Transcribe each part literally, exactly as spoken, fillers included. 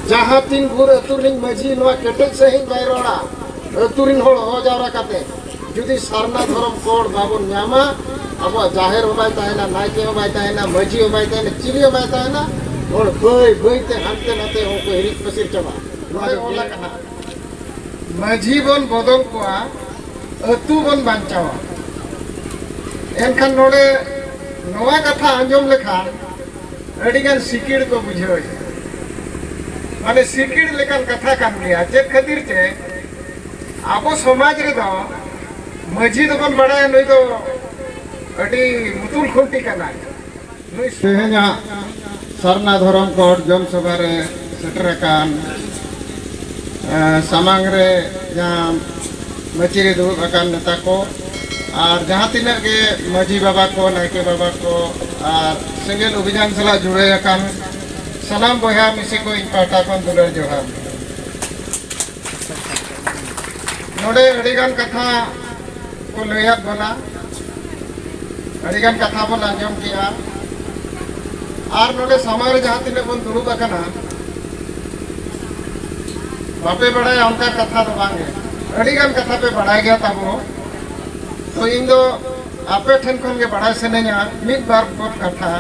ᱡᱟᱦᱟᱸ ᱛᱤᱱ ᱵᱷᱳᱨ ᱟᱹᱛᱩ ᱨᱤᱱᱤᱡ ᱢᱟᱹᱡᱷᱤ ᱱᱚᱣᱟ ᱠᱮᱴᱮᱡ ᱥᱟᱺᱦᱤᱡ ᱵᱟᱭ ᱨᱚᱲᱟ, ᱟᱹᱛᱩ ᱨᱤᱱ ᱦᱚᱲ ᱦᱚᱦᱚ ᱡᱟᱣᱨᱟ ᱠᱟᱛᱮ, ᱡᱩᱫᱤ ᱥᱟᱨᱱᱟ ᱫᱷᱚᱨᱚᱢ ᱠᱳᱰ ᱵᱟᱵᱚᱱ ᱧᱟᱢᱟ, ᱟᱵᱚᱣᱟᱜ ᱡᱟᱦᱮᱨ ᱦᱚᱸ ᱵᱟᱭ ᱛᱟᱦᱮᱱᱟ, ᱱᱟᱭᱠᱮ ᱦᱚᱸ ᱵᱟᱭ ᱛᱟᱦᱮᱱᱟ, ᱢᱟᱹᱡᱷᱤ ᱦᱚᱸ ᱵᱟᱭ ᱛᱟᱦᱮᱱᱟ, ᱪᱤᱞᱤ ᱦᱚᱸ ᱵᱟᱭ ᱛᱟᱦᱮᱱᱟ, ᱦᱚᱲ ᱵᱟᱹᱭ ᱵᱟᱹᱭ ᱛᱮ ᱦᱟᱱᱛᱮ ᱱᱟᱛᱮ ᱦᱚᱸ ᱠᱚ ᱦᱤᱨᱤᱡ ᱯᱟᱹᱥᱤᱨ ᱪᱟᱵᱟᱜᱼᱟ᱾ ᱱᱚᱰᱮ ᱚᱞ ᱟᱠᱟᱱᱟ, ᱢᱟᱹᱡᱷᱤ ᱵᱚᱱ ᱵᱚᱫᱚᱞ ᱠᱚᱣᱟ, ᱟᱹᱛᱩ ᱵᱚᱱ ᱵᱟᱧᱪᱟᱣᱟ᱾ ᱮᱱᱠᱷᱟᱱ ᱱᱚᱰᱮ ᱱᱚᱣᱟ ᱠᱟᱛᱷᱟ ᱟᱸᱡᱚᱢ ᱞᱮᱠᱷᱟᱱ ᱟᱹᱰᱤᱜᱟᱱ ᱥᱤᱠᱤᱲ ᱠᱚ ᱵᱩᱡᱷᱟᱹᱣᱮᱫᱼᱟ᱾ ᱢᱟᱱᱮ ᱥᱤᱠᱤᱲ ᱞᱮᱠᱟᱱ ᱠᱟᱛᱷᱟ ᱠᱟᱱ ᱜᱮᱭᱟ᱾ ᱪᱮᱫ ᱠᱷᱟᱹᱛᱤᱨ ᱪᱮ ᱟᱵᱚ ᱥᱚᱢᱟᱡᱽ ᱨᱮᱫᱚ ᱢᱟᱹᱡᱷᱤ ᱫᱚᱵᱚᱱ ᱵᱟᱲᱟᱭᱟ ᱱᱩᱭ ᱫᱚ ᱟᱹᱰᱤ ᱢᱩᱛᱩᱞ ᱠᱷᱩᱱᱴᱤ ᱠᱟᱱᱟᱭ᱾ ᱱᱩᱭ ᱛᱮᱦᱮᱧᱟᱜ ᱥᱟᱨᱱᱟ ᱫᱷᱚᱨᱚᱢ ᱠᱳᱰ ᱡᱚᱱ ᱥᱚᱵᱷᱟ ᱨᱮ ᱥᱮᱴᱮᱨ ᱟᱠᱟᱱ, ᱮ, ᱥᱟᱢᱟᱝ ᱨᱮ ᱡᱟᱦᱟᱸ ᱢᱟᱹᱪᱤ ᱨᱮ ᱫᱩᱲᱩᱵ ᱟᱠᱟᱱ ᱱᱮᱛᱟ ᱠᱚ ᱟᱨ ᱡᱟᱦᱟᱸ ᱛᱤᱱᱟᱹᱜ ᱜᱮ ᱢᱟᱹᱡᱷᱤ ᱵᱟᱵᱟ ᱠᱚ, ᱱᱟᱭᱠᱮ ᱵᱟᱵᱟ ᱠᱚ ᱟᱨ ᱥᱮᱸᱜᱮᱞ ᱚᱵᱷᱤᱡᱟᱱ ᱥᱟᱞᱟᱜ ᱡᱩᱲᱟᱹᱣ ᱟᱠᱟᱱ ᱥᱟᱱᱟᱢ ᱵᱚᱭᱦᱟ ᱢᱤᱥᱤ ᱠᱚ ᱤᱧ ᱯᱟᱦᱴᱟ ᱠᱷᱚᱱ ᱫᱩᱞᱟᱹᱲ ᱡᱚᱦᱟᱨ᱾ ᱱᱚᱰᱮ ᱟᱹᱰᱤᱜᱟᱱ ᱠᱟᱛᱷᱟ ᱠᱚ ᱞᱟᱹᱭᱟᱫ ᱵᱚᱱᱟ, ᱟᱹᱰᱤᱜᱟᱱ ᱠᱟᱛᱷᱟ ᱵᱚᱱ ᱟᱸᱡᱚᱢ ᱠᱮᱜᱼᱟ᱾ ᱟᱨ ᱱᱚᱰᱮ ᱥᱟᱢᱟᱝ ᱨᱮ ᱡᱟᱦᱟᱸ ᱛᱤᱱᱟᱹᱜ ᱵᱚᱱ ᱫᱩᱲᱩᱵ ᱟᱠᱟᱱᱟ, ᱵᱟᱯᱮ ᱵᱟᱲᱟᱭᱟ ᱚᱱᱠᱟ ᱠᱟᱛᱷᱟ ᱫᱚ ᱵᱟᱝ ᱜᱮ, ᱟᱹᱰᱤᱜᱟᱱ ᱠᱟᱛᱷᱟ ᱯᱮ ᱵᱟᱲᱟᱭ ᱜᱮᱭᱟ ᱛᱟᱵᱚ᱾ ᱛᱚ ᱤᱧ ᱫᱚ ᱟᱯᱮ ᱴᱷᱮᱱ ᱠᱷᱚᱱ ᱜᱮ ᱵᱟᱲᱟᱭ ᱥᱟᱱᱟᱧᱟ ᱢᱤᱫ ᱵᱟᱨ ᱯᱚᱫ ᱠᱟᱛᱷᱟ,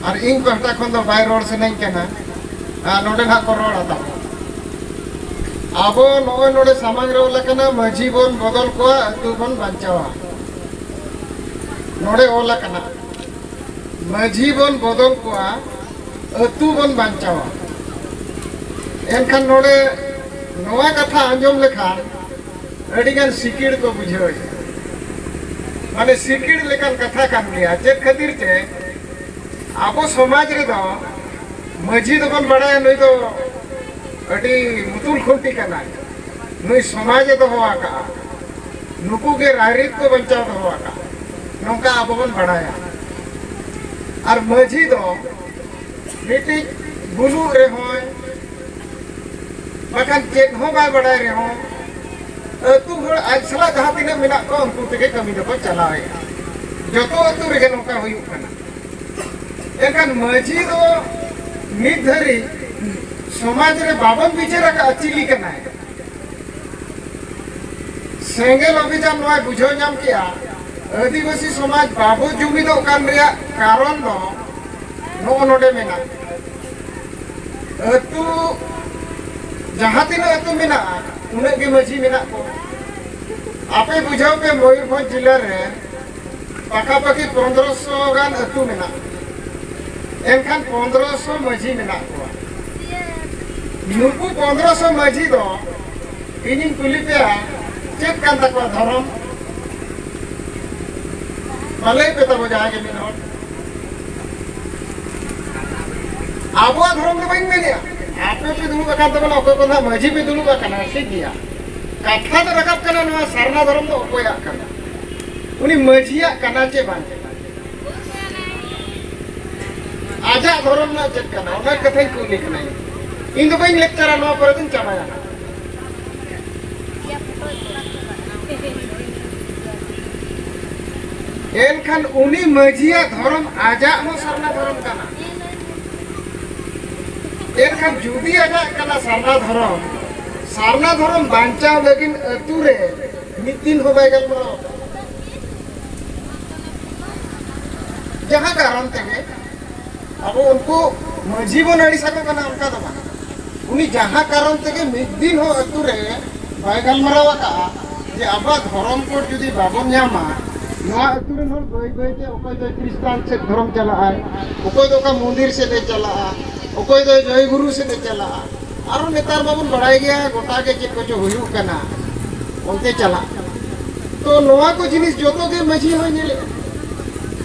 ᱟᱨ ᱤᱧ ᱯᱟᱦᱴᱟ ᱠᱷᱚᱱ ᱫᱚ ᱵᱟᱭ ᱨᱚᱲ ᱥᱟᱱᱟᱧ ᱠᱟᱱᱟ᱾ ᱟᱨ ᱱᱚᱰᱮ ᱱᱟᱦᱟᱜ ᱠᱚ ᱨᱚᱲᱟ ᱛᱟᱵᱚ᱾ ᱟᱵᱚ ᱱᱚᱜᱼᱚᱭ ᱱᱚᱰᱮ ᱥᱟᱢᱟᱝ ᱨᱮ ᱚᱞ ᱟᱠᱟᱱᱟ, ᱢᱟᱹᱡᱷᱤ ᱵᱚᱱ ᱵᱚᱫᱚᱞ ᱠᱚᱣᱟ, ᱟᱹᱛᱩ ᱵᱚᱱ ᱵᱟᱧᱪᱟᱣᱟ᱾ ᱱᱚᱰᱮ ᱚᱞ ᱟᱠᱟᱱᱟ, ᱢᱟᱹᱡᱷᱤ ᱵᱚᱱ ᱵᱚᱫᱚᱞ ᱠᱚᱣᱟ, ᱟᱹᱛᱩ ᱵᱚᱱ ᱵᱟᱧᱪᱟᱣᱟ᱾ ᱮᱱᱠᱷᱟᱱ ᱱᱚᱰᱮ ᱱᱚᱣᱟ ᱠᱟᱛᱷᱟ ᱟᱸᱡᱚᱢ ᱞᱮᱠᱷᱟᱱ ᱟᱹᱰᱤᱜᱟᱱ ᱥᱤᱠᱤᱲ ᱠᱚ ᱵᱩᱡᱷᱟᱹᱣᱮᱫᱼᱟ᱾ ᱢᱟᱱᱮ ᱥᱤᱠᱤᱲ ᱞᱮᱠᱟᱱ ᱠᱟᱛᱷᱟ ᱠᱟᱱ ᱜᱮᱭᱟ᱾ ᱪᱮᱫ ᱠᱷᱟᱹᱛᱤᱨ ᱛᱮ ᱟᱵᱚ ᱥᱚᱢᱟᱡᱽ ᱨᱮᱫᱚ ᱢᱟᱹᱡᱷᱤ ᱫᱚᱵᱚᱱ ᱵᱟᱲᱟᱭᱟ ᱱᱩᱭ ᱫᱚ ᱟᱹᱰᱤ ᱢᱩᱛᱩᱞ ᱠᱷᱩᱱᱴᱤ ᱠᱟᱱᱟᱭ, ᱱᱩᱭ ᱥᱚᱢᱟᱡᱽ ᱮ ᱫᱚᱦᱚ ᱟᱠᱟᱫᱼᱟ, ᱱᱩᱠᱩ ᱜᱮ ᱨᱟᱭᱨᱤᱛ ᱠᱚ ᱵᱟᱧᱪᱟᱣ ᱫᱚᱦᱚ ᱟᱠᱟᱫᱼᱟ, ᱱᱚᱝᱠᱟ ᱟᱵᱚ ᱵᱚᱱ ᱵᱟᱲᱟᱭᱟ᱾ ᱟᱨ ᱢᱟᱹᱡᱷᱤ ᱫᱚ ᱢᱤᱫᱴᱤᱡ ᱵᱩᱞᱩᱜ ᱨᱮᱦᱚᱸᱭ, ᱵᱟᱠᱷᱟᱱ ᱪᱮᱫ ᱦᱚᱸ ᱵᱟᱭ ᱵᱟᱲᱟᱭ ᱨᱮᱦᱚᱸ, ᱟᱹᱛᱩ ᱦᱚᱲ ᱟᱡ ᱥᱟᱞᱟᱜ ᱡᱟᱦᱟᱸ ᱛᱤᱱᱟᱹᱜ ᱢᱮᱱᱟᱜ ᱠᱚᱣᱟ ᱩᱱᱠᱩ ᱛᱮᱜᱮ ᱠᱟᱹᱢᱤ ᱫᱚᱠᱚ ᱪᱟᱞᱟᱣᱮᱫᱼᱟ᱾ ᱡᱚᱛᱚ ᱟᱹᱛᱩ ᱨᱮᱜᱮ ᱱᱚᱝᱠᱟ ᱦᱩᱭᱩᱜ ᱠᱟᱱᱟ᱾ ᱮᱱᱠᱷᱟᱱ ᱢᱟᱹᱡᱷᱤ ᱫᱚ ᱱᱤᱛ ᱫᱷᱟᱹᱨᱤᱡ ᱥᱚᱢᱟᱡᱽ ᱨᱮ ᱵᱟᱵᱚᱱ ᱵᱤᱪᱟᱹᱨ ᱟᱠᱟᱫᱼᱟ ᱪᱤᱞᱤ ᱠᱟᱱᱟᱭ᱾ ᱥᱮᱸᱜᱮᱞ ᱚᱵᱷᱤᱡᱟᱱ ᱱᱚᱣᱟᱭ ᱵᱩᱡᱷᱟᱹᱣ ᱧᱟᱢ ᱠᱮᱜᱼᱟ, ᱟᱹᱫᱤᱵᱟᱹᱥᱤ ᱥᱚᱢᱟᱡᱽ ᱵᱟᱵᱚ ᱡᱩᱢᱤᱫᱚᱜ ᱠᱟᱱ ᱨᱮᱭᱟᱜ ᱠᱟᱨᱚᱱ ᱫᱚ ᱱᱚᱜᱼᱚ ᱱᱚᱰᱮ ᱢᱮᱱᱟᱜᱼᱟ᱾ ᱟᱹᱛᱩ, ᱡᱟᱦᱟᱸ ᱛᱤᱱᱟᱹᱜ ᱟᱹᱛᱩ ᱢᱮᱱᱟᱜᱼᱟ, ᱩᱱᱟᱹᱜ ᱜᱮ ᱢᱟᱹᱡᱷᱤ ᱢᱮᱱᱟᱜ ᱠᱚᱣᱟ᱾ ᱟᱯᱮ ᱵᱩᱡᱷᱟᱹᱣ ᱯᱮ, ᱢᱚᱭᱩᱨᱵᱷᱚᱸᱡᱽ ᱡᱤᱞᱟᱹ ᱨᱮ ᱯᱟᱠᱟᱯᱟᱠᱤ ᱯᱚᱱᱫᱽᱨᱚᱥᱚ ᱜᱟᱱ ᱟᱹᱛᱩ ᱢᱮᱱᱟᱜᱼᱟ, ᱮᱱᱠᱷᱟᱱ ᱯᱚᱱᱫᱽᱨᱚᱥᱚ ᱢᱟᱹᱡᱷᱤ ᱢᱮᱱᱟᱜ ᱠᱚᱣᱟ᱾ ᱱᱩᱠᱩ ᱯᱚᱱᱫᱽᱨᱚᱥᱚ ᱢᱟᱹᱡᱷᱤ ᱫᱚ ᱤᱧᱤᱧ ᱠᱩᱞᱤ ᱯᱮᱭᱟ, ᱪᱮᱫ ᱠᱟᱱ ᱛᱟᱠᱚᱣᱟ ᱫᱷᱚᱨᱚᱢ? ᱢᱟ ᱞᱟᱹᱭ ᱯᱮ ᱛᱟᱵᱚ ᱡᱟᱦᱟᱸᱭ ᱜᱮ ᱢᱤᱫ ᱦᱚᱲ᱾ ᱟᱵᱚᱣᱟᱜ ᱫᱷᱚᱨᱚᱢ ᱫᱚ ᱵᱟᱹᱧ ᱢᱮᱱᱮᱜᱼᱟ, ᱟᱯᱮ ᱯᱮ ᱫᱩᱲᱩᱵ ᱟᱠᱟᱱ ᱛᱟᱵᱚᱱᱟ, ᱚᱠᱚᱭ ᱠᱚ ᱱᱟᱦᱟᱜ ᱢᱟᱹᱡᱷᱤ ᱯᱮ ᱫᱩᱲᱩᱵ ᱟᱠᱟᱱᱟ, ᱴᱷᱤᱠ ᱜᱮᱭᱟ᱾ ᱠᱟᱛᱷᱟ ᱫᱚ ᱨᱟᱠᱟᱵ ᱠᱟᱱᱟ, ᱱᱚᱣᱟ ᱥᱟᱨᱱᱟ ᱫᱷᱚᱨᱚᱢ ᱫᱚ ᱚᱠᱚᱭᱟᱜ ᱠᱟᱱᱟ? ᱩᱱᱤ ᱢᱟᱹᱡᱷᱤᱭᱟᱜ ᱠᱟᱱᱟ ᱪᱮ ᱵᱟᱝ ᱠᱟᱱᱟ? ᱟᱡᱟᱜ ᱫᱷᱚᱨᱚᱢ ᱨᱮᱱᱟᱜ ᱪᱮᱫ ᱠᱟᱱᱟ, ᱚᱱᱟ ᱠᱟᱛᱷᱟᱧ ᱠᱩᱞᱤ ᱠᱟᱱᱟ᱾ ᱤᱧ ᱫᱚ ᱵᱟᱹᱧ ᱞᱮᱠᱪᱟᱨᱟ, ᱱᱚᱣᱟ ᱯᱚᱨᱮ ᱫᱚᱧ ᱪᱟᱵᱟᱭᱟ᱾ ᱮᱱᱠᱷᱟᱱ ᱩᱱᱤ ᱢᱟᱹᱡᱷᱤᱭᱟᱜ ᱫᱷᱚᱨᱚᱢ ᱟᱡᱟᱜ ᱦᱚᱸ ᱥᱟᱨᱱᱟ ᱫᱷᱚᱨᱚᱢ ᱠᱟᱱᱟ᱾ ᱮᱱᱠᱷᱟᱱ ᱡᱩᱫᱤ ᱟᱡᱟᱜ ᱠᱟᱱᱟ ᱥᱟᱨᱱᱟ ᱫᱷᱚᱨᱚᱢ, ᱥᱟᱨᱱᱟ ᱫᱷᱚᱨᱚᱢ ᱵᱟᱧᱪᱟᱣ ᱞᱟᱹᱜᱤᱫ ᱟᱹᱛᱩ ᱨᱮ ᱢᱤᱫ ᱫᱤᱱ ᱦᱚᱸ ᱵᱟᱭ ᱜᱟᱞᱢᱟᱨᱟᱣ ᱟᱠᱟᱫᱟ᱾ ᱡᱟᱦᱟᱸ ᱠᱟᱨᱚᱱ ᱛᱮᱜᱮ ᱟᱵᱚ ᱩᱱᱠᱩ ᱢᱟᱹᱡᱷᱤ ᱵᱚᱱ ᱟᱹᱲᱤᱥ ᱟᱠᱚ ᱠᱟᱱᱟ, ᱚᱱᱠᱟ ᱫᱚ ᱵᱟᱝ᱾ ᱩᱱᱤ ᱡᱟᱦᱟᱸ ᱠᱟᱨᱚᱱ ᱛᱮᱜᱮ ᱢᱤᱫ ᱫᱤᱱ ᱦᱚᱸ ᱟᱹᱛᱩ ᱨᱮ ᱵᱟᱭ ᱜᱟᱞᱢᱟᱨᱟᱣ ᱟᱠᱟᱫᱼᱟ ᱡᱮ ᱟᱵᱚᱣᱟᱜ ᱫᱷᱚᱨᱚᱢ ᱠᱳᱰ ᱡᱩᱫᱤ ᱵᱟᱵᱚᱱ ᱧᱟᱢᱟ, ᱱᱚᱣᱟ ᱟᱹᱛᱩ ᱨᱮᱱ ᱦᱚᱲ ᱵᱟᱹᱭ ᱵᱟᱹᱭ ᱛᱮ ᱚᱠᱚᱭ ᱫᱚᱭ ᱠᱷᱨᱤᱥᱴᱟᱱ ᱥᱮᱫ ᱫᱷᱚᱨᱚᱢ ᱪᱟᱞᱟᱜᱼᱟᱭ, ᱚᱠᱚᱭ ᱫᱚ ᱚᱠᱟ ᱢᱚᱱᱫᱤᱨ ᱥᱮᱫ ᱮ ᱪᱟᱞᱟᱜᱼᱟ, ᱚᱠᱚᱭ ᱫᱚ ᱡᱚᱭ ᱜᱩᱨᱩ ᱥᱮᱫ ᱮ ᱪᱟᱞᱟᱜᱼᱟ᱾ ᱟᱨᱚ ᱱᱮᱛᱟᱨ ᱢᱟᱵᱚᱱ ᱵᱟᱲᱟᱭ ᱜᱮᱭᱟ ᱜᱚᱴᱟ ᱜᱮ ᱪᱮᱫ ᱠᱚᱪᱚ ᱦᱩᱭᱩᱜ ᱠᱟᱱᱟ, ᱚᱱᱛᱮ ᱪᱟᱞᱟᱜ ᱠᱟᱱᱟ᱾ ᱛᱚ ᱱᱚᱣᱟ ᱠᱚ ᱡᱤᱱᱤᱥ ᱡᱚᱛᱚ ᱜᱮ ᱢᱟᱹᱡᱷᱤ ᱦᱚᱸᱭ ᱧᱮᱞᱮᱫᱼᱟ᱾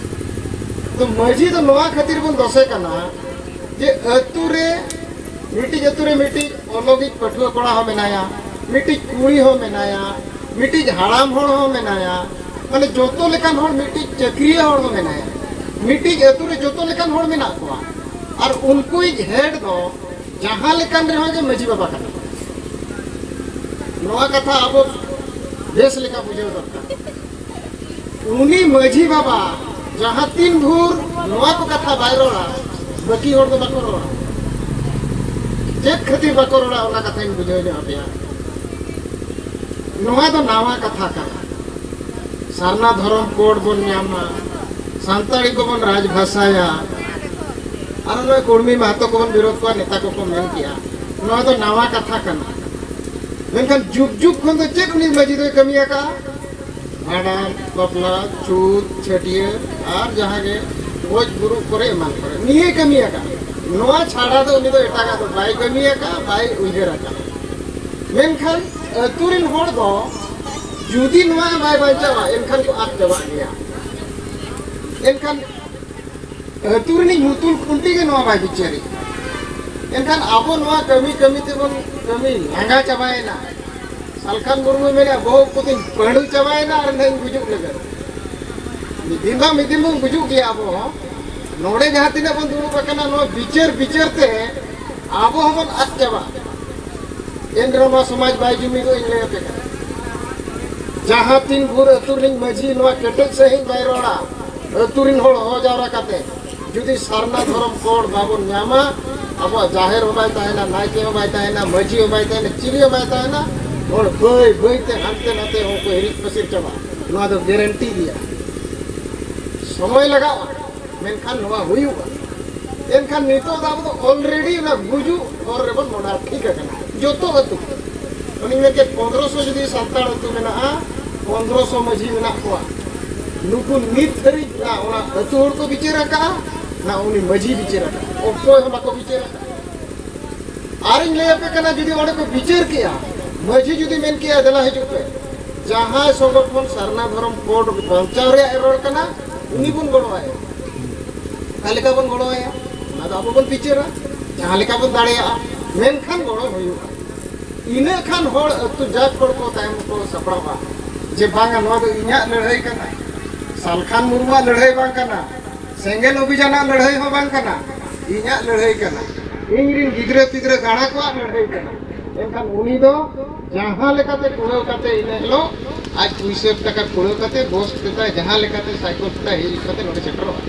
ᱛᱚ ᱢᱟᱹᱡᱷᱤ ᱫᱚ ᱱᱚᱣᱟ ᱠᱷᱟᱹᱛᱤᱨ ᱵᱚᱱ ᱫᱚᱥᱮ ᱠᱟᱱᱟ ᱡᱮ ᱟᱹᱛᱩ ᱨᱮ, ᱢᱤᱫᱴᱤᱡ ᱟᱹᱛᱩ ᱨᱮ ᱢᱤᱫᱴᱤᱡ ᱚᱞᱚᱜᱤᱡ ᱯᱟᱹᱴᱷᱩᱣᱟᱹ ᱠᱚᱲᱟ ᱦᱚᱸ ᱢᱮᱱᱟᱭᱟ, ᱢᱤᱫᱴᱤᱡ ᱠᱩᱲᱤ ᱦᱚᱸ ᱢᱮᱱᱟᱭᱟ, ᱢᱤᱫᱴᱤᱡ ᱦᱟᱲᱟᱢ ᱦᱚᱲ ᱦᱚᱸ ᱢᱮᱱᱟᱭᱟ, ᱢᱟᱱᱮ ᱡᱚᱛᱚ ᱞᱮᱠᱟᱱ ᱦᱚᱲ, ᱢᱤᱫᱴᱤᱡ ᱪᱟᱹᱠᱨᱤᱭᱟᱹ ᱦᱚᱲ ᱦᱚᱸ ᱢᱮᱱᱟᱭᱟ, ᱢᱤᱫᱴᱤᱡ ᱟᱹᱛᱩ ᱨᱮ ᱡᱚᱛᱚ ᱞᱮᱠᱟᱱ ᱦᱚᱲ ᱢᱮᱱᱟᱜ ᱠᱚᱣᱟ᱾ ᱟᱨ ᱩᱱᱠᱩᱭᱤᱡ ᱦᱮᱰ ᱫᱚ ᱡᱟᱦᱟᱸ ᱞᱮᱠᱟᱱ ᱨᱮᱦᱚᱸ ᱜᱮ ᱢᱟᱹᱡᱷᱤ ᱵᱟᱵᱟ ᱠᱟᱱᱟ᱾ ᱱᱚᱣᱟ ᱠᱟᱛᱷᱟ ᱟᱵᱚ ᱵᱮᱥ ᱞᱮᱠᱟ ᱵᱩᱡᱷᱟᱹᱣ ᱫᱚᱨᱠᱟᱨ᱾ ᱩᱱᱤ ᱢᱟᱹᱡᱷᱤ ᱵᱟᱵᱟ ᱡᱟᱦᱟᱸ ᱛᱤᱱ ᱵᱷᱳᱨ ᱱᱚᱣᱟ ᱠᱚ ᱠᱟᱛᱷᱟ ᱵᱟᱭ ᱨᱚᱲᱟ, ᱵᱟᱹᱠᱤ ᱦᱚᱲ ᱫᱚ ᱵᱟᱠᱚ ᱨᱚᱲᱟ᱾ ᱪᱮᱫ ᱠᱷᱟᱹᱛᱤᱨ ᱵᱟᱠᱚ ᱨᱚᱲᱟ, ᱚᱱᱟ ᱠᱟᱛᱷᱟᱧ ᱵᱩᱡᱷᱟᱹᱣ ᱧᱚᱜ ᱟᱯᱮᱭᱟ᱾ ᱱᱚᱣᱟ ᱫᱚ ᱱᱟᱣᱟ ᱠᱟᱛᱷᱟ ᱠᱟᱱᱟ᱾ ᱥᱟᱨᱱᱟ ᱫᱷᱚᱨᱚᱢ ᱠᱳᱰ ᱵᱚᱱ ᱧᱟᱢᱟ, ᱥᱟᱱᱛᱟᱲᱤ ᱠᱚᱵᱚᱱ ᱨᱟᱡᱽ ᱵᱷᱟᱥᱟᱭᱟ, ᱟᱨ ᱱᱚᱜᱼᱚᱭ ᱠᱩᱲᱢᱤ ᱢᱟᱦᱟᱛᱚ ᱠᱚᱵᱚᱱ ᱵᱤᱨᱳᱫ ᱠᱚᱣᱟ, ᱱᱮᱛᱟ ᱠᱚᱠᱚ ᱢᱮᱱ ᱠᱮᱜᱼᱟ᱾ ᱱᱚᱣᱟ ᱫᱚ ᱱᱟᱣᱟ ᱠᱟᱛᱷᱟ ᱠᱟᱱᱟ᱾ ᱢᱮᱱᱠᱷᱟᱱ ᱡᱩᱜᱽ ᱡᱩᱜᱽ ᱠᱷᱚᱱ ᱫᱚ ᱪᱮᱫ ᱩᱱᱤ ᱢᱟᱹᱡᱷᱤ ᱫᱚᱭ ᱠᱟᱹᱢᱤ ᱟᱠᱟᱫᱼᱟ? ᱵᱷᱟᱸᱰᱟᱱ, ᱵᱟᱯᱞᱟ, ᱪᱷᱩᱛ, ᱪᱷᱟᱹᱴᱭᱟᱹᱨ ᱟᱨ ᱡᱟᱦᱟᱸ ᱜᱮ ᱜᱚᱡ ᱜᱩᱨᱩᱜ ᱠᱚᱨᱮ ᱮᱢᱟᱱ ᱠᱚᱨᱮ ᱱᱤᱭᱟᱹ ᱠᱟᱹᱢᱤ ᱟᱠᱟᱫᱼᱟ᱾ ᱱᱚᱣᱟ ᱪᱷᱟᱲᱟ ᱫᱚ ᱩᱱᱤ ᱫᱚ ᱮᱴᱟᱜᱟᱜ ᱫᱚ ᱵᱟᱭ ᱠᱟᱹᱢᱤ ᱟᱠᱟᱫᱼᱟ, ᱵᱟᱭ ᱩᱭᱦᱟᱹᱨ ᱟᱠᱟᱫᱼᱟ᱾ ᱢᱮᱱᱠᱷᱟᱱ ᱟᱹᱛᱩ ᱨᱮᱱ ᱦᱚᱲ ᱫᱚ ᱡᱩᱫᱤ ᱱᱚᱣᱟ ᱵᱟᱭ ᱵᱟᱧᱪᱟᱣᱟ, ᱮᱱᱠᱷᱟᱱ ᱠᱚ ᱟᱫ ᱪᱟᱵᱟᱜ ᱜᱮᱭᱟ᱾ ᱮᱱᱠᱷᱟᱱ ᱟᱹᱛᱩ ᱨᱤᱱᱤᱡ ᱢᱩᱛᱩᱞ ᱠᱷᱩᱱᱴᱤ ᱜᱮ ᱱᱚᱣᱟ ᱵᱟᱭ ᱵᱤᱪᱟᱹᱨᱮᱫ᱾ ᱮᱱᱠᱷᱟᱱ ᱟᱵᱚ ᱱᱚᱣᱟ ᱠᱟᱹᱢᱤ ᱠᱟᱹᱢᱤ ᱛᱮᱵᱚᱱ ᱠᱟᱹᱢᱤ ᱞᱟᱸᱜᱟ ᱪᱟᱵᱟᱭᱮᱱᱟ᱾ ᱥᱟᱞᱠᱷᱟᱱ ᱢᱩᱨᱢᱩᱭ ᱢᱮᱱᱮᱫᱼᱟ, "ᱵᱚᱦᱚᱜ ᱠᱚᱛᱤᱧ ᱯᱟᱹᱰᱩ ᱪᱟᱵᱟᱭᱮᱱᱟ ᱟᱨ ᱱᱟᱦᱟᱜ ᱤᱧ ᱜᱩᱡᱩᱜ ᱞᱟᱹᱜᱤᱫ᱾" ᱢᱤᱫ ᱫᱤᱱ ᱵᱟᱝ ᱢᱤᱫ ᱫᱤᱱ ᱵᱚᱱ ᱜᱩᱡᱩᱜ ᱜᱮᱭᱟ ᱟᱵᱚ ᱦᱚᱸ᱾ ᱱᱚᱰᱮ ᱡᱟᱦᱟᱸ ᱛᱤᱱᱟᱹᱜ ᱵᱚᱱ ᱫᱩᱲᱩᱵ ᱟᱠᱟᱱᱟ, ᱱᱚᱣᱟ ᱵᱤᱪᱟᱹᱨ ᱵᱤᱪᱟᱹᱨ ᱛᱮ ᱟᱵᱚ ᱦᱚᱸᱵᱚᱱ ᱟᱫ ᱪᱟᱵᱟᱜᱼᱟ᱾ ᱮᱱ ᱨᱮᱦᱚᱸ ᱱᱚᱣᱟ ᱥᱚᱢᱟᱡᱽ ᱵᱟᱭ ᱡᱩᱢᱤᱫᱚᱜ, ᱤᱧ ᱞᱟᱹᱭ ᱟᱯᱮ ᱠᱟᱱᱟ᱾ ᱡᱟᱦᱟᱸ ᱛᱤᱱ ᱵᱷᱳᱨ ᱟᱹᱛᱩ ᱨᱤᱱᱤᱡ ᱢᱟᱹᱡᱷᱤ ᱱᱚᱣᱟ ᱠᱮᱴᱮᱡ ᱥᱟᱺᱦᱤᱡ ᱵᱟᱭ ᱨᱚᱲᱟ, ᱟᱹᱛᱩ ᱨᱤᱱ ᱦᱚᱲ ᱦᱚᱦᱚ ᱡᱟᱣᱨᱟ ᱠᱟᱛᱮ ᱡᱩᱫᱤ ᱥᱟᱨᱱᱟ ᱫᱷᱚᱨᱚᱢ ᱠᱳᱰ ᱵᱟᱵᱚᱱ ᱧᱟᱢᱟ, ᱟᱵᱚᱣᱟᱜ ᱡᱟᱦᱮᱨ ᱦᱚᱸ ᱵᱟᱭ ᱛᱟᱦᱮᱱᱟ, ᱱᱟᱭᱠᱮ ᱦᱚᱸ ᱵᱟᱭ ᱛᱟᱦᱮᱱᱟ, ᱢᱟᱹᱡᱷᱤ ᱦᱚᱸ ᱵᱟᱭ ᱛᱟᱦᱮᱱᱟ, ᱪᱤᱞᱤ ᱦᱚᱸ ᱵᱟᱭ ᱛᱟᱦᱮᱱᱟ᱾ ᱦᱚᱲ ᱵᱟᱹᱭ ᱵᱟᱹᱭ ᱛᱮ ᱦᱟᱱᱛᱮ ᱱᱟᱛᱮ ᱦᱚᱸ ᱠᱚ ᱦᱤᱨᱤᱡ ᱯᱟᱹᱥᱤᱨ ᱪᱟᱵᱟᱜᱼᱟ᱾ ᱱᱚᱣᱟ ᱫᱚ ᱜᱮᱨᱮᱱᱴᱤ ᱜᱮᱭᱟ᱾ ᱥᱚᱢᱚᱭ ᱞᱟᱜᱟᱜᱼᱟ, ᱢᱮᱱᱠᱷᱟᱱ ᱱᱚᱣᱟ ᱦᱩᱭᱩᱜᱼᱟ᱾ ᱮᱱᱠᱷᱟᱱ ᱱᱤᱛᱚᱜ ᱫᱚ ᱟᱵᱚ ᱫᱚ already ᱚᱱᱟ ᱜᱩᱡᱩᱜ ᱦᱚᱨ ᱨᱮᱵᱚᱱ ᱢᱚᱦᱰᱟ ᱴᱷᱤᱠ ᱟᱠᱟᱱᱟ ᱡᱚᱛᱚ ᱟᱹᱛᱩ᱾ ᱩᱱᱤ ᱢᱮᱱ ᱠᱮᱫ ᱯᱚᱱᱫᱽᱨᱚᱥᱚ ᱡᱩᱫᱤ ᱥᱟᱱᱛᱟᱲ ᱟᱹᱛᱩ ᱢᱮᱱᱟᱜᱼᱟ, ᱯᱚᱱᱫᱽᱨᱚᱥᱚ ᱢᱟᱹᱡᱷᱤ ᱢᱮᱱᱟᱜ ᱠᱚᱣᱟ, ᱱᱩᱠᱩ ᱱᱤᱛ ᱫᱷᱟᱹᱨᱤᱡ ᱚᱱᱟ ᱟᱹᱛᱩ ᱦᱚᱲ ᱠᱚ ᱵᱤᱪᱟᱹᱨ ᱟᱠᱟᱫᱼᱟ, ᱱᱟ ᱩᱱᱤ ᱢᱟᱹᱡᱷᱤ ᱵᱤᱪᱟᱹᱨ ᱟᱠᱟᱫᱼᱟ? ᱚᱠᱚᱭ ᱦᱚᱸ ᱵᱟᱠᱚ ᱵᱤᱪᱟᱹᱨ ᱟᱠᱟᱫᱼᱟ᱾ ᱟᱨᱤᱧ ᱞᱟᱹᱭ ᱟᱯᱮ ᱠᱟᱱᱟ, ᱡᱩᱫᱤ ᱚᱸᱰᱮ ᱠᱚ ᱵᱤᱪᱟᱹᱨ ᱠᱮᱜᱼᱟ, ᱢᱟᱹᱡᱷᱤ ᱡᱩᱫᱤ ᱢᱮᱱ ᱠᱮᱜᱼᱟ, "ᱫᱮᱞᱟ ᱦᱤᱡᱩᱜ ᱯᱮ, ᱡᱟᱦᱟᱸᱭ ᱥᱚᱝᱜᱚᱴᱷᱚᱱ ᱥᱟᱨᱱᱟ ᱫᱷᱚᱨᱚᱢ ᱠᱳᱰ ᱵᱟᱧᱪᱟᱣ ᱨᱮᱭᱟᱜ ᱮ ᱨᱚᱲ ᱠᱟᱱᱟ, ᱩᱱᱤ ᱵᱚᱱ ᱜᱚᱲᱚ ᱟᱭᱟ," ᱚᱠᱟ ᱞᱮᱠᱟ ᱵᱚᱱ ᱜᱚᱲᱚ ᱟᱭᱟ, ᱚᱱᱟ ᱫᱚ ᱟᱵᱚ ᱵᱚᱱ ᱵᱤᱪᱟᱹᱨᱟ, ᱡᱟᱦᱟᱸ ᱞᱮᱠᱟ ᱵᱚᱱ ᱫᱟᱲᱮᱭᱟᱜᱼᱟ, ᱢᱮᱱᱠᱷᱟᱱ ᱜᱚᱲᱚ ᱦᱩᱭᱩᱜᱼᱟ᱾ ᱤᱱᱟᱹ ᱠᱷᱟᱱ ᱦᱚᱲ, ᱟᱹᱛᱩ ᱡᱟᱠ ᱦᱚᱲ ᱠᱚ ᱛᱟᱭᱚᱢ ᱠᱚ ᱥᱟᱯᱲᱟᱣᱟ ᱡᱮ, "ᱵᱟᱝᱟ, ᱱᱚᱣᱟ ᱫᱚ ᱤᱧᱟᱹᱜ ᱞᱟᱹᱲᱦᱟᱹᱭ ᱠᱟᱱᱟ, ᱥᱟᱞᱠᱷᱟᱱ ᱢᱩᱨᱢᱩᱣᱟᱜ ᱞᱟᱹᱲᱦᱟᱹᱭ ᱵᱟᱝ ᱠᱟᱱᱟ, ᱥᱮᱸᱜᱮᱞ ᱚᱵᱷᱤᱡᱟᱱᱟᱜ ᱞᱟᱹᱲᱦᱟᱹᱭ ᱦᱚᱸ ᱵᱟᱝ ᱠᱟᱱᱟ, ᱤᱧᱟᱹᱜ ᱞᱟᱹᱲᱦᱟᱹᱭ ᱠᱟᱱᱟ, ᱤᱧ ᱨᱤᱱ ᱜᱤᱫᱽᱨᱟᱹ ᱯᱤᱫᱽᱨᱟᱹ ᱜᱟᱬᱟ ᱠᱚᱣᱟᱜ ᱞᱟᱹᱲᱦᱟᱹᱭ ᱠᱟᱱᱟ᱾" ᱮᱱᱠᱷᱟᱱ ᱩᱱᱤ ᱫᱚ ᱡᱟᱦᱟᱸ ᱞᱮᱠᱟᱛᱮ ᱠᱩᱲᱟᱹᱣ ᱠᱟᱛᱮ ᱤᱱᱟᱹ ᱦᱤᱞᱳᱜ ᱟᱡ ᱯᱩᱭᱥᱟᱹ ᱴᱟᱠᱟ ᱠᱩᱲᱟᱹᱣ ᱠᱟᱛᱮ ᱵᱚᱥ ᱛᱮᱛᱟᱭ, ᱡᱟᱦᱟᱸ ᱞᱮᱠᱟᱛᱮ ᱥᱟᱭᱠᱮᱞ ᱛᱮᱛᱟᱭ ᱦᱮᱡ ᱠᱟᱛᱮ ᱱᱚᱰᱮ ᱥᱮᱴᱮᱨᱚᱜᱼᱟ,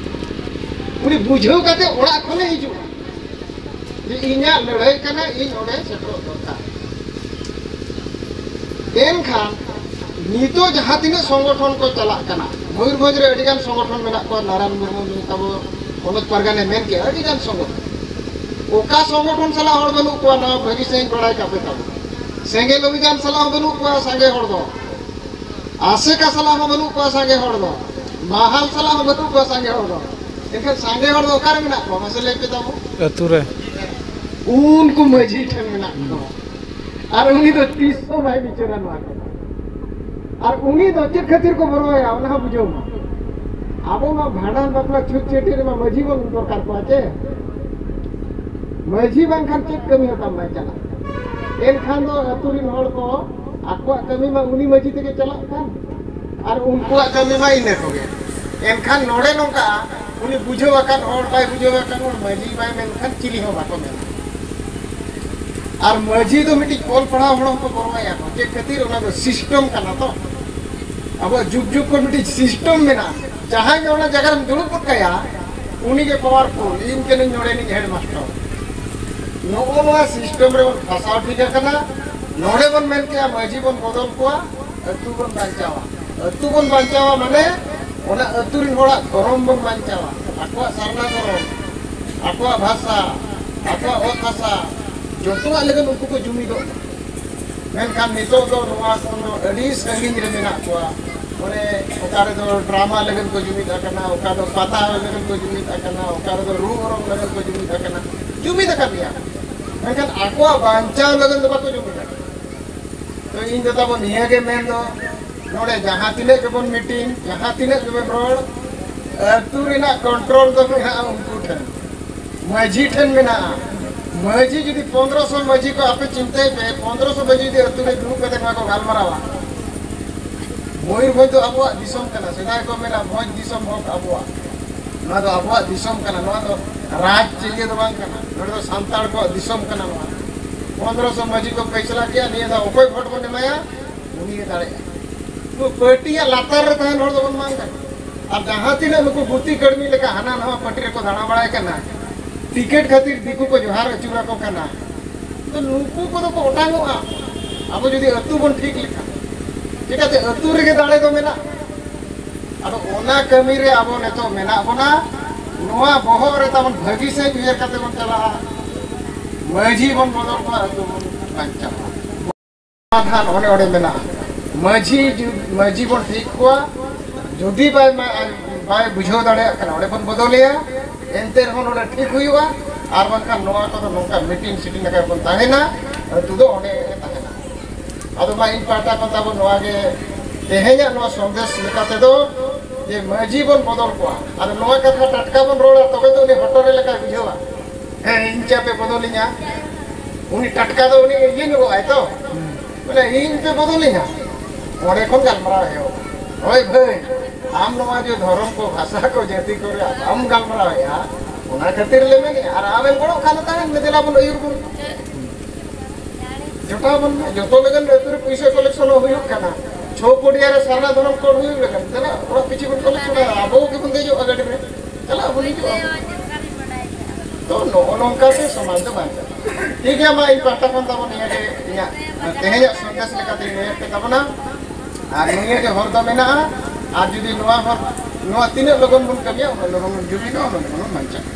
ᱩᱱᱤ ᱵᱩᱡᱷᱟᱹᱣ ᱠᱟᱛᱮ ᱚᱲᱟᱜ ᱠᱷᱚᱱᱮ ᱦᱤᱡᱩᱜᱼᱟ᱾ ᱤᱧᱟᱹᱜ ᱞᱟᱹᱲᱦᱟᱹᱭ ᱠᱟᱱᱟ, ᱤᱧ ᱚᱸᱰᱮ ᱥᱮᱴᱮᱨᱚᱜ ᱫᱚᱨᱠᱟᱨ᱾ ᱮᱱᱠᱷᱟᱱ ᱱᱤᱛᱚᱜ ᱡᱟᱦᱟᱸ ᱛᱤᱱᱟᱹᱜ ᱥᱚᱝᱜᱚᱴᱷᱚᱱ ᱠᱚ ᱪᱟᱞᱟᱜ ᱠᱟᱱᱟ, ᱢᱚᱭᱩᱨᱵᱷᱚᱸᱡᱽ ᱨᱮ ᱟᱹᱰᱤᱜᱟᱱ ᱥᱚᱝᱜᱚᱴᱷᱚᱱ ᱢᱮᱱᱟᱜ ᱠᱚᱣᱟ, ᱱᱟᱨᱟᱭᱚᱱ ᱢᱩᱨᱢᱩ ᱱᱩᱭ ᱛᱟᱵᱚ ᱯᱚᱱᱚᱛ ᱯᱟᱨᱜᱟᱱᱟ ᱢᱮᱱ ᱠᱮᱜᱼᱟ, ᱟᱹᱰᱤᱜᱟᱱ ᱥᱚᱝᱜᱚᱴᱷᱚᱱ᱾ ᱚᱠᱟ ᱥᱚᱝᱜᱚᱴᱷᱚᱱ ᱥᱟᱞᱟᱜ ᱦᱚᱲ ᱵᱟᱹᱱᱩᱜ ᱠᱚᱣᱟ, ᱱᱚᱣᱟ ᱵᱷᱟᱹᱜᱤ ᱥᱟᱺᱦᱤᱡ ᱵᱟᱲᱟᱭ ᱠᱟᱜ ᱯᱮ ᱛᱟᱵᱚ᱾ ᱥᱮᱸᱜᱮᱞ ᱚᱵᱷᱤᱡᱟᱱ ᱥᱟᱞᱟᱜ ᱦᱚᱸ ᱵᱟᱹᱱᱩᱜ ᱠᱚᱣᱟ ᱥᱟᱸᱜᱮ ᱦᱚᱲ ᱫᱚ, ᱟᱥᱮᱠᱟ ᱥᱟᱞᱟᱜ ᱦᱚᱸ ᱵᱟᱹᱱᱩᱜ ᱠᱚᱣᱟ ᱥᱟᱸᱜᱮ ᱦᱚᱲ ᱫᱚ, ᱢᱟᱦᱟᱞ ᱥᱟᱞᱟᱜ ᱦᱚᱸ ᱵᱟᱹᱱᱩᱜ ᱠᱚᱣᱟ ᱥᱟᱸᱜᱮ ᱦᱚᱲ ᱫᱚ᱾ ᱮᱱᱠᱷᱟᱱ ᱥᱟᱸᱜᱮ ᱦᱚᱲ ᱫᱚ ᱚᱠᱟᱨᱮ ᱢᱮᱱᱟᱜ ᱠᱚᱣᱟ, ᱢᱟᱥᱮ ᱞᱟᱹᱭ ᱯᱮ ᱛᱟᱵᱚ? ᱟᱹᱛᱩ ᱨᱮ᱾ ᱩᱱᱠᱩ ᱢᱟᱹᱡᱷᱤ ᱴᱷᱮᱱ ᱢᱮᱱᱟᱜ ᱠᱚᱣᱟ᱾ ᱟᱨ ᱩᱱᱤ ᱫᱚ ᱛᱤᱥ ᱦᱚᱸ ᱵᱟᱭ ᱵᱤᱪᱟᱹᱨᱟ ᱱᱚᱣᱟ ᱠᱚ᱾ ᱟᱨ ᱩᱱᱤ ᱫᱚ ᱪᱮᱫ ᱠᱷᱟᱹᱛᱤᱨ ᱠᱚ ᱵᱚᱨᱚᱭᱟ, ᱚᱱᱟ ᱦᱚᱸ ᱵᱩᱡᱷᱟᱹᱣ ᱢᱟ᱾ ᱟᱵᱚ ᱢᱟ ᱵᱷᱟᱸᱰᱟᱱ, ᱵᱟᱯᱞᱟ, ᱪᱷᱩᱛ, ᱪᱷᱟᱹᱴᱭᱟᱹᱨ ᱨᱮᱢᱟ ᱢᱟᱹᱡᱷᱤ ᱵᱚᱱ ᱫᱚᱨᱠᱟᱨ ᱠᱚᱣᱟ ᱪᱮ? ᱢᱟᱹᱡᱷᱤ ᱵᱟᱝᱠᱷᱟᱱ ᱪᱮᱫ ᱠᱟᱹᱢᱤ ᱦᱚᱸ ᱛᱟᱢ ᱵᱟᱭ ᱪᱟᱞᱟᱜᱼᱟ᱾ ᱮᱱᱠᱷᱟᱱ ᱫᱚ ᱟᱹᱛᱩ ᱨᱤᱱ ᱦᱚᱲ ᱠᱚ ᱟᱠᱚᱣᱟᱜ ᱠᱟᱹᱢᱤ ᱢᱟ ᱩᱱᱤ ᱢᱟᱹᱡᱷᱤ ᱛᱮᱜᱮ ᱪᱟᱞᱟᱜ ᱠᱟᱱ, ᱟᱨ ᱩᱱᱠᱩᱣᱟᱜ ᱠᱟᱹᱢᱤ ᱢᱟ ᱤᱱᱟᱹ ᱠᱚᱜᱮ᱾ ᱮᱱᱠᱷᱟᱱ ᱱᱚᱰᱮ ᱱᱚᱝᱠᱟ, ᱩᱱᱤ ᱵᱩᱡᱷᱟᱹᱣ ᱟᱠᱟᱱ ᱦᱚᱲ ᱵᱟᱭ ᱵᱩᱡᱷᱟᱹᱣ ᱟᱠᱟᱱ ᱦᱚᱲ, ᱢᱟᱹᱡᱷᱤ ᱵᱟᱭ ᱢᱮᱱᱠᱷᱟᱱ ᱪᱤᱞᱤ ᱦᱚᱸ ᱵᱟᱠᱚ ᱢᱮᱱᱟ᱾ ᱟᱨ ᱢᱟᱹᱡᱷᱤ ᱫᱚ ᱢᱤᱫᱴᱤᱡ ᱚᱞ ᱯᱟᱲᱦᱟᱣ ᱦᱚᱲ ᱦᱚᱸᱠᱚ ᱜᱚᱲᱚᱣᱟᱭᱟ ᱠᱚ᱾ ᱪᱮᱫ ᱠᱷᱟᱹᱛᱤᱨ? ᱚᱱᱟ ᱫᱚ ᱥᱤᱥᱴᱮᱢ ᱠᱟᱱᱟ ᱛᱚ᱾ ᱟᱵᱚᱣᱟᱜ ᱡᱩᱜᱽ ᱡᱩᱜᱽ ᱠᱷᱚᱱ ᱢᱤᱫᱴᱤᱡ ᱥᱤᱥᱴᱮᱢ ᱢᱮᱱᱟᱜᱼᱟ᱾ ᱡᱟᱦᱟᱸᱭ ᱜᱮ ᱚᱱᱟ ᱡᱟᱭᱜᱟ ᱨᱮᱢ ᱫᱩᱲᱩᱵ ᱜᱚᱫ ᱠᱟᱭᱟ, ᱩᱱᱤ ᱜᱮ ᱯᱟᱣᱟᱨᱯᱷᱩᱞ, ᱤᱧ ᱠᱟᱹᱱᱟᱹᱧ ᱱᱚᱰᱮᱱᱤᱡ ᱦᱮᱰ ᱢᱟᱥᱴᱟᱨ᱾ ᱱᱚᱜᱼᱚ ᱱᱚᱣᱟ ᱥᱤᱥᱴᱮᱢ ᱨᱮᱵᱚᱱ ᱯᱷᱟᱥᱟᱣ ᱴᱷᱤᱠ ᱟᱠᱟᱱᱟ᱾ ᱱᱚᱰᱮ ᱵᱚᱱ ᱢᱮᱱ ᱠᱮᱜᱼᱟ ᱢᱟᱹᱡᱷᱤ ᱵᱚᱱ ᱵᱚᱫᱚᱞ ᱠᱚᱣᱟ, ᱟᱹᱛᱩ ᱵᱚᱱ ᱵᱟᱧᱪᱟᱣᱟ᱾ ᱟᱹᱛᱩ ᱵᱚᱱ ᱵᱟᱧᱪᱟᱣᱟ ᱢᱟᱱᱮ ᱚᱱᱟ ᱟᱹᱛᱩ ᱨᱤᱱ ᱦᱚᱲᱟᱜ ᱫᱷᱚᱨᱚᱢ ᱵᱚᱱ ᱵᱟᱧᱪᱟᱣᱟ, ᱟᱠᱚᱣᱟᱜ ᱥᱟᱨᱱᱟ ᱫᱷᱚᱨᱚᱢ, ᱟᱠᱚᱣᱟᱜ ᱵᱷᱟᱥᱟ, ᱟᱠᱚᱣᱟᱜ ᱚᱛ ᱦᱟᱥᱟ, ᱡᱚᱛᱚᱣᱟᱜ ᱞᱟᱹᱜᱤᱫ ᱩᱱᱠᱩ ᱠᱚ ᱡᱩᱢᱤᱫᱚᱜ ᱢᱟ᱾ ᱢᱮᱱᱠᱷᱟᱱ ᱱᱤᱛᱚᱜ ᱫᱚ ᱱᱚᱣᱟ ᱠᱷᱚᱱ ᱫᱚ ᱟᱹᱰᱤ ᱥᱟᱺᱜᱤᱧ ᱨᱮ ᱢᱮᱱᱟᱜ ᱠᱚᱣᱟ᱾ ᱢᱟᱱᱮ ᱚᱠᱟ ᱨᱮᱫᱚ ᱰᱨᱟᱢᱟ ᱞᱟᱹᱜᱤᱫ ᱠᱚ ᱡᱩᱢᱤᱫ ᱟᱠᱟᱱᱟ, ᱚᱠᱟ ᱫᱚ ᱯᱟᱛᱟ ᱞᱟᱹᱜᱤᱫ ᱠᱚ ᱡᱩᱢᱤᱫ ᱟᱠᱟᱱᱟ, ᱚᱠᱟ ᱨᱮᱫᱚ ᱨᱩ ᱚᱨᱚᱝ ᱞᱟᱹᱜᱤᱫ ᱠᱚ ᱡᱩᱢᱤᱫ ᱟᱠᱟᱱᱟ, ᱡᱩᱢᱤᱫ ᱟᱠᱟᱱ ᱜᱮᱭᱟ, ᱢᱮᱱᱠᱷᱟᱱ ᱟᱠᱚᱣᱟᱜ ᱵᱟᱧᱪᱟᱣ ᱞᱟᱹᱜᱤᱫ ᱫᱚ ᱵᱟᱠᱚ ᱡᱩᱢᱤᱫ ᱟᱠᱟᱱᱟ᱾ ᱛᱚ ᱤᱧ ᱫᱚ ᱛᱟᱵᱚ ᱱᱤᱭᱟᱹ ᱜᱮ ᱢᱮᱱ ᱫᱚ, ᱱᱚᱰᱮ ᱡᱟᱦᱟᱸ ᱛᱤᱱᱟᱹᱜ ᱜᱮᱵᱚᱱ ᱢᱤᱴᱤᱝ, ᱡᱟᱦᱟᱸ ᱛᱤᱱᱟᱹᱜ ᱜᱮᱵᱚᱱ ᱨᱚᱲ, ᱟᱹᱛᱩ ᱨᱮᱱᱟᱜ ᱠᱚᱱᱴᱨᱳᱞ ᱫᱚ ᱢᱮᱱᱟᱜᱼᱟ ᱩᱱᱠᱩ ᱴᱷᱮᱱ, ᱢᱟᱹᱡᱷᱤ ᱴᱷᱮᱱ ᱢᱮᱱᱟᱜᱼᱟ᱾ ᱢᱟᱹᱡᱷᱤ ᱡᱩᱫᱤ ᱯᱚᱱᱫᱽᱨᱚᱥᱚ ᱢᱟᱹᱡᱷᱤ ᱠᱚ, ᱟᱯᱮ ᱪᱤᱱᱛᱟᱹᱭ ᱯᱮ, ᱯᱚᱱᱫᱽᱨᱚᱥᱚ ᱢᱟᱹᱡᱷᱤ ᱡᱩᱫᱤ ᱟᱹᱛᱩ ᱨᱮ ᱫᱩᱲᱩᱵ ᱠᱟᱛᱮ ᱱᱚᱣᱟ ᱠᱚ ᱜᱟᱞᱢᱟᱨᱟᱣᱟ, ᱢᱚᱭᱩᱨᱵᱷᱚᱸᱡᱽ ᱫᱚ ᱟᱵᱚᱣᱟᱜ ᱫᱤᱥᱚᱢ ᱠᱟᱱᱟ᱾ ᱥᱮᱫᱟᱭ ᱠᱚ ᱢᱮᱱᱟ ᱵᱷᱚᱸᱡᱽ ᱫᱤᱥᱚᱢ ᱦᱚᱠ ᱟᱵᱚᱣᱟᱜ, ᱱᱚᱣᱟ ᱫᱚ ᱟᱵᱚᱣᱟᱜ ᱫᱤᱥᱚᱢ ᱠᱟᱱᱟ, ᱱᱚᱣᱟ ᱫᱚ ᱨᱟᱡᱽ ᱪᱤᱞᱤ ᱫᱚ ᱵᱟᱝ ᱠᱟᱱᱟ, ᱱᱚᱰᱮ ᱫᱚ ᱥᱟᱱᱛᱟᱲ ᱠᱚᱣᱟᱜ ᱫᱤᱥᱚᱢ ᱠᱟᱱᱟ᱾ ᱱᱚᱣᱟ ᱯᱚᱱᱫᱽᱨᱚᱥᱚ ᱢᱟᱹᱡᱷᱤ ᱠᱚ ᱯᱷᱮᱥᱞᱟ ᱠᱮᱜᱼᱟ, ᱱᱤᱭᱟᱹ ᱫᱷᱟᱣ ᱚᱠᱚᱭ ᱵᱷᱳᱴ ᱵᱚᱱ ᱮᱢᱟᱭᱟ, ᱩᱱᱤ ᱜᱮ ᱫᱟᱲᱮᱭᱟᱜᱼᱟ᱾ ᱱᱩᱠᱩ ᱯᱟᱹᱴᱤᱭᱟᱜ ᱞᱟᱛᱟᱨ ᱨᱮ ᱛᱟᱦᱮᱱ ᱦᱚᱲ ᱫᱚᱵᱚᱱ ᱵᱟᱝ ᱠᱟᱱᱟ᱾ ᱟᱨ ᱡᱟᱦᱟᱸ ᱛᱤᱱᱟᱹᱜ ᱱᱩᱠᱩ ᱜᱩᱛᱤ ᱠᱟᱹᱲᱢᱤ ᱞᱮᱠᱟ ᱦᱟᱱᱟ ᱱᱟᱣᱟ ᱯᱟᱹᱴᱤ ᱨᱮᱠᱚ ᱫᱟᱬᱟ ᱵᱟᱲᱟᱭ ᱠᱟᱱᱟ, ᱴᱤᱠᱤᱴ ᱠᱷᱟᱹᱛᱤᱨ ᱫᱤᱠᱩ ᱠᱚ ᱡᱚᱦᱟᱨ ᱟᱹᱪᱩᱨ ᱟᱠᱚ ᱠᱟᱱᱟ, ᱛᱚ ᱱᱩᱠᱩ ᱠᱚᱫᱚ ᱠᱚ ᱚᱴᱟᱝᱚᱜᱼᱟ᱾ ᱟᱵᱚ ᱡᱩᱫᱤ ᱟᱹᱛᱩ ᱵᱚᱱ ᱴᱷᱤᱠ ᱞᱮᱠᱷᱟᱱ, ᱪᱤᱠᱟᱹᱛᱮ ᱟᱹᱛᱩ ᱨᱮᱜᱮ ᱫᱟᱲᱮ ᱫᱚ ᱢᱮᱱᱟᱜᱼᱟ᱾ ᱟᱫᱚ ᱚᱱᱟ ᱠᱟᱹᱢᱤ ᱨᱮ ᱟᱵᱚ ᱱᱤᱛᱚᱜ ᱢᱮᱱᱟᱜ ᱵᱚᱱᱟ, ᱱᱚᱣᱟ ᱵᱚᱦᱚᱜ ᱨᱮ ᱛᱟᱵᱚᱱ ᱵᱷᱟᱹᱜᱤ ᱥᱟᱹᱦᱤᱡ ᱩᱭᱦᱟᱹᱨ ᱠᱟᱛᱮ ᱵᱚᱱ ᱪᱟᱞᱟᱜᱼᱟ᱾ ᱢᱟᱹᱡᱷᱤ ᱵᱚᱱ ᱵᱚᱫᱚᱞ ᱠᱚᱣᱟ, ᱟᱹᱛᱩ ᱵᱚᱱ ᱵᱟᱧᱪᱟᱣᱟ᱾ ᱥᱚᱢᱟᱫᱷᱟᱱ ᱚᱱᱮ ᱚᱸᱰᱮ ᱢᱮᱱᱟᱜᱼᱟ᱾ ᱢᱟᱹᱡᱷᱤ ᱡᱩ-, ᱢᱟᱹᱡᱷᱤ ᱵᱚᱱ ᱴᱷᱤᱠ ᱠᱚᱣᱟ, ᱡᱩᱫᱤ ᱵᱟᱭ ᱢᱟ-, ᱵᱟᱭ ᱵᱩᱡᱷᱟᱹᱣ ᱫᱟᱲᱮᱭᱟᱜ ᱠᱟᱱᱟ, ᱚᱸᱰᱮ ᱵᱚᱱ ᱵᱚᱫᱚᱞᱮᱭᱟ᱾ ᱮᱱᱛᱮ ᱨᱮᱦᱚᱸ ᱱᱚᱰᱮ ᱴᱷᱤᱠ ᱦᱩᱭᱩᱜᱼᱟ, ᱟᱨ ᱵᱟᱝᱠᱷᱟᱱ ᱱᱚᱣᱟ ᱠᱚᱫᱚ ᱱᱚᱝᱠᱟ ᱢᱤᱴᱤᱝ ᱥᱤᱴᱤᱝ ᱞᱮᱠᱟ ᱵᱚᱱ ᱛᱟᱦᱮᱱᱟ, ᱟᱹᱛᱩ ᱫᱚ ᱚᱸᱰᱮ ᱜᱮ ᱛᱟᱦᱮᱱᱟ᱾ ᱟᱫᱚ ᱢᱟ ᱤᱧ ᱯᱟᱦᱴᱟ ᱠᱷᱚᱱ ᱛᱟᱵᱚ ᱱᱚᱣᱟ ᱜᱮ ᱛᱮᱦᱮᱧᱟᱜ ᱱᱚᱣᱟ ᱥᱚᱱᱫᱮᱥ ᱞᱮᱠᱟ ᱛᱮᱫᱚ, ᱡᱮ ᱢᱟᱹᱡᱷᱤ ᱵᱚᱱ ᱵᱚᱫᱚᱞ ᱠᱚᱣᱟ᱾ ᱟᱫᱚ ᱱᱚᱣᱟ ᱠᱟᱛᱷᱟ ᱴᱟᱴᱠᱟ ᱵᱚᱱ ᱨᱚᱲᱟ, ᱛᱚᱵᱮ ᱛᱚ ᱩᱱᱤ ᱦᱚᱴᱚᱨ ᱨᱮ ᱞᱮᱠᱟᱭ ᱵᱩᱡᱷᱟᱹᱣᱟ, ᱦᱮᱸ, ᱤᱧ ᱪᱟ ᱯᱮ ᱵᱚᱫᱚᱞᱤᱧᱟ᱾ ᱩᱱᱤ ᱴᱟᱴᱠᱟ ᱫᱚ ᱩᱱᱤ ᱤᱭᱟᱹ ᱧᱚᱜᱚᱜᱼᱟᱭ ᱛᱚ, ᱵᱚᱞᱮ ᱤᱧ ᱯᱮ ᱵᱚᱫᱚᱞᱤᱧᱟ, ᱚᱸᱰᱮ ᱠᱷᱚᱱ ᱜᱟᱞᱢᱟᱨᱟᱣ ᱮᱦᱚᱵ᱾ ᱦᱳᱭ ᱵᱷᱟᱹᱭ, ᱟᱢ ᱱᱚᱣᱟ ᱡᱮ ᱫᱷᱚᱨᱚᱢ ᱠᱚ, ᱵᱷᱟᱥᱟ ᱠᱚ, ᱡᱟᱹᱛᱤ ᱠᱚᱨᱮ ᱵᱟᱢ ᱜᱟᱞᱢᱟᱨᱟᱣᱮᱫᱼᱟ, ᱚᱱᱟ ᱠᱷᱟᱹᱛᱤᱨ ᱞᱮ ᱢᱮᱱᱮᱫᱼᱟ᱾ ᱟᱨ ᱟᱢᱮᱢ ᱜᱚᱲᱚᱜ ᱠᱷᱟᱱ ᱫᱚ ᱛᱟᱦᱮᱱ ᱢᱮ, ᱫᱮᱞᱟ ᱵᱚᱱ ᱟᱹᱭᱩᱨ ᱵᱚᱱ᱾ ᱡᱚᱴᱟᱣ ᱵᱚᱱ ᱢᱮ, ᱡᱚᱛᱚ ᱞᱟᱹᱜᱤᱫ ᱟᱹᱛᱩ ᱨᱮ ᱯᱩᱭᱥᱟᱹ ᱠᱚᱞᱮᱠᱥᱚᱱ ᱦᱚᱸ ᱦᱩᱭᱩᱜ ᱠᱟᱱᱟ᱾ ᱪᱷᱚ ᱯᱚᱰᱤᱭᱟ ᱨᱮ ᱥᱟᱨᱱᱟ ᱫᱷᱚᱨᱚᱢ ᱠᱳᱰ ᱦᱩᱭᱩᱜ ᱞᱟᱹᱜᱤᱫ, ᱫᱮᱞᱟ ᱚᱲᱟᱜ ᱯᱤᱪᱷᱤ ᱵᱚᱱ ᱠᱚᱞᱮᱠᱥᱚᱱᱟ, ᱟᱵᱚ ᱜᱮᱵᱚᱱ ᱫᱮᱡᱚᱜᱼᱟ ᱜᱟᱹᱰᱤ ᱨᱮ, ᱪᱟᱞᱟᱜ ᱟᱵᱚᱱ ᱦᱤᱡᱩᱜᱼᱟ᱾ ᱛᱚ ᱱᱚᱜᱼᱚ ᱱᱚᱝᱠᱟ ᱛᱮ ᱥᱚᱢᱟᱡᱽ ᱫᱚ ᱵᱟᱧᱪᱟᱜᱼᱟ᱾ ᱴᱷᱤᱠ ᱜᱮᱭᱟ, ᱢᱟ ᱤᱧ ᱯᱟᱦᱴᱟ ᱠᱷᱚᱱ ᱛᱟᱵᱚᱱ ᱱᱤᱭᱟᱹ ᱜᱮ ᱤᱧᱟᱹᱜ ᱛᱮᱦᱮᱧᱟᱜ ᱥᱚᱱᱫᱮᱥ ᱞᱮᱠᱟᱛᱮ ᱱᱤᱭᱟᱹ ᱯᱮ ᱛᱟᱵᱚᱱᱟ᱾ ᱟᱨ ᱱᱤᱭᱟᱹ ᱜᱮ ᱦᱚᱨ ᱫᱚ ᱢᱮᱱᱟᱜᱼᱟ᱾ ᱟᱨ ᱡᱩᱫᱤ ᱱᱚᱣᱟ ᱦᱚᱨ, ᱱᱚᱣᱟ ᱛᱤᱱᱟᱹᱜ ᱞᱚᱜᱚᱱ ᱵᱚᱱ ᱠᱟᱹᱢᱤᱭᱟ, ᱩᱱᱟᱹᱜ ᱞᱚᱜᱚᱱ ᱵᱚᱱ ᱡᱩᱢᱤᱫᱚᱜᱼᱟ, ᱩᱱᱟᱹᱜ ᱞᱚᱜᱚᱱ ᱵᱚᱱ ᱵᱟᱧᱪᱟᱜᱼᱟ᱾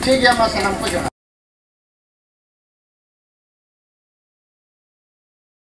ᱴᱷᱤᱠ ᱜᱮᱭᱟ, ᱢᱟ ᱥᱟᱱᱟᱢ ᱠᱚ ᱡᱚᱦᱟᱨ᱾